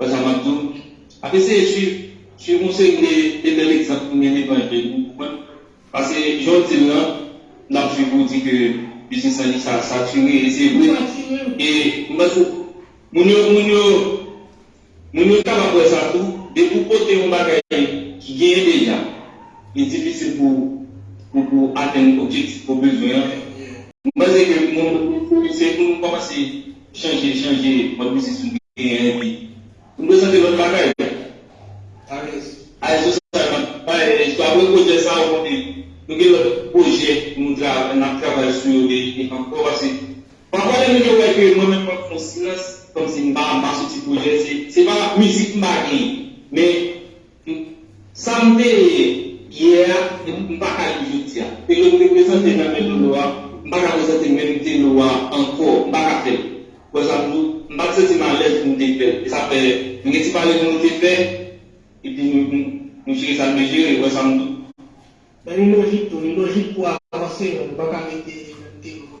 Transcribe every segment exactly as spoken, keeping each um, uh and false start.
Wè sa m ap di w. Ap eseye swiv, swiv yon seri de, de bèl egzanp pou mennen ban jèn nou, ou konprann? Paske, jan w di l lan, n ap swiv ou di ke biznis lan li sa, satire, e se vre. Satire. E, m panse, moun yo, moun yo, moun yo kapab wè sa tou, depi w pote yon bagay ki genyen deja, li difisil pou, pou, pou atenn objektif ke w bezwen an. M panse ke moun, se pou nou kòmanse chanje, chanje mòd biznis nou genyen, epi nou prezante lòt bagay. Alèz. Alèz, se sa, nou pa, e, apre pwojè sa, ou konnen, nou gen lòt pwojè pou nou travay, n ap travay sou yo, e, e ankò, paske pafwa, lè moun yo wè ke mwen menm, mwen pran silans, kòmsi m pa, m pa soti pwojè, se, se pa mizik m pa genyen, men sa m te ye yè a, m pa ka li jodi a. E lè m te prezante nan men Lolo a, m pa ka prezante menm Telo a ankò, m pa ka fè l. Wè sa m di w, m pa t santi m alèz pou m te fè l. E sa fè, nou gen ti pale nou te fè, epi nou, nou, nou jere sa n te jere, wè sa m di w. Men li lojik tou, li lojik pou avanse, men nou pa ka rete menm Telo.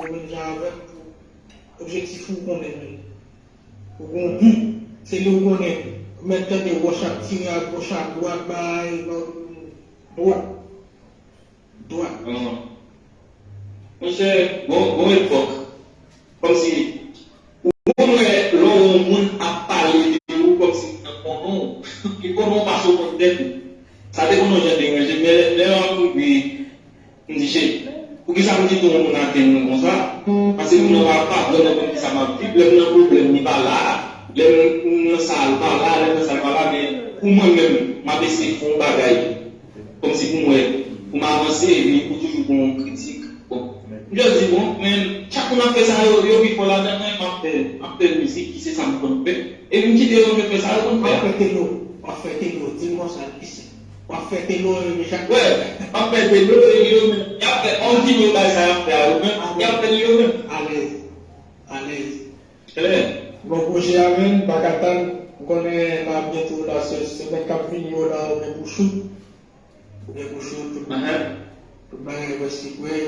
ou menm jan avè m pou objektif ou konnen men. Ou gon bi, se li ou konnen. Ou mèt tande wòch ap tire a goch a dwat bay, dwat, dwat. Monchè, gon, gon epòk, kòmsi, ou konn wè lè w wè yon moun ap pale de ou, kòmsi l konnen w, li konnen w pase w konn tèt ou. Sa te konn yon jan deranje m, men lè, lè w ap rive, m di, "Shit, poukisa m kite yon moun atenn mwen konsa?" Paske moun nan pa, pa vrèman konn kisa m ap viv. Lè m nan pwoblèm, li pa la. Lè m nan sa, li pa la. Lè m nan sa, li pa la. Men pou mwen menm, m ap eseye fè yon bagay. Kòmsi pou mwen, pou m avanse, epi pou toujou gon yon kritik. Bon, m just di, bon, men chak moun ap fè sa yo, yo pi fò ladan, mwen, m ap fè, m ap fè mizik, ki se sa m konn fè. Epi m kite yo, yo fè sa yo konn fè. W ap fè telo, w ap fè telo, di m konsa, ki se. W ap fè telo, yo, men chak. Wè, w ap fè telo, yo, yo, men, y ap fè, on ti yo bay sa y ap fè a, yo, men, y ap fè yo, men. Alèz, alèz. Bon, pwojè a menm, m pa ka tann, m konnen la byento la, se semèn k ap vini yo la, ou gen pou shoot. Ou gen pou shoot, tout bagay, tout bagay, wè si kwè.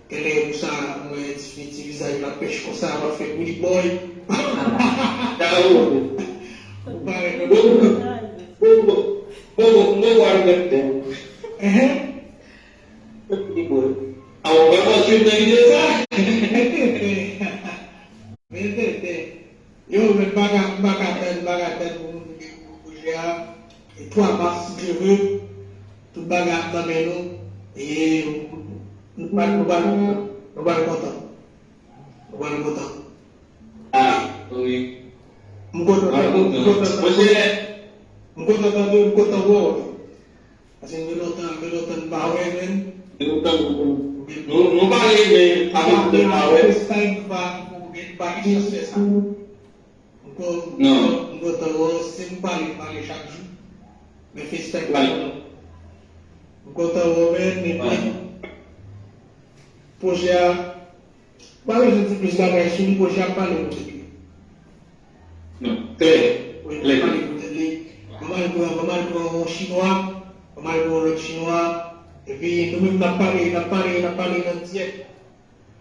Kèlè pou sa, mwen, ti, ti vizaj la pèch konsa, w ap fè pretty boy. Sa ou. Ou parèt nan Bobo, Bobo, Bobo, Bobo, al gade. Pretty boy. A, ou pa konn suiv nan videyo sa? Men tenten. Yo, men m pa ka, m pa ka tann, m pa ka tann pou nou vini pou pwojè a. E twa mas, si Dye vle, tout bagay ap nan men nou. E nou pral, nou pral, nou pral kontan. Nou pral kontan. Ah, wi. M kontan tande, m kontan tande, m kontan tande, m kontan wè w. Paske m gen lontan, m gen lontan m pa wè, men. Gen lontan nou, nou, nou pale, men sa fè lontan m pa wè. FaceTime, m pa, m pa gen chans fè sa. M kon-, m kontan wè w, si m pale, m pale chak jou. Men FaceTime, m kontan. M kontan wè w, men, men, men pwojè a, m pa bezwen di plis bagay sou li, pwojè a pale pou li. Non, klè, klè. Ban m al pran, ban m al pran yon chinwa, ban m al pran yon lòt chinwa, epi nou menm n ap pale, n ap pale, n ap pale nan dyèt.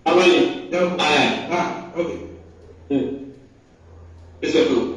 N ap pale. Ah, ok. Hmm. Respè frè.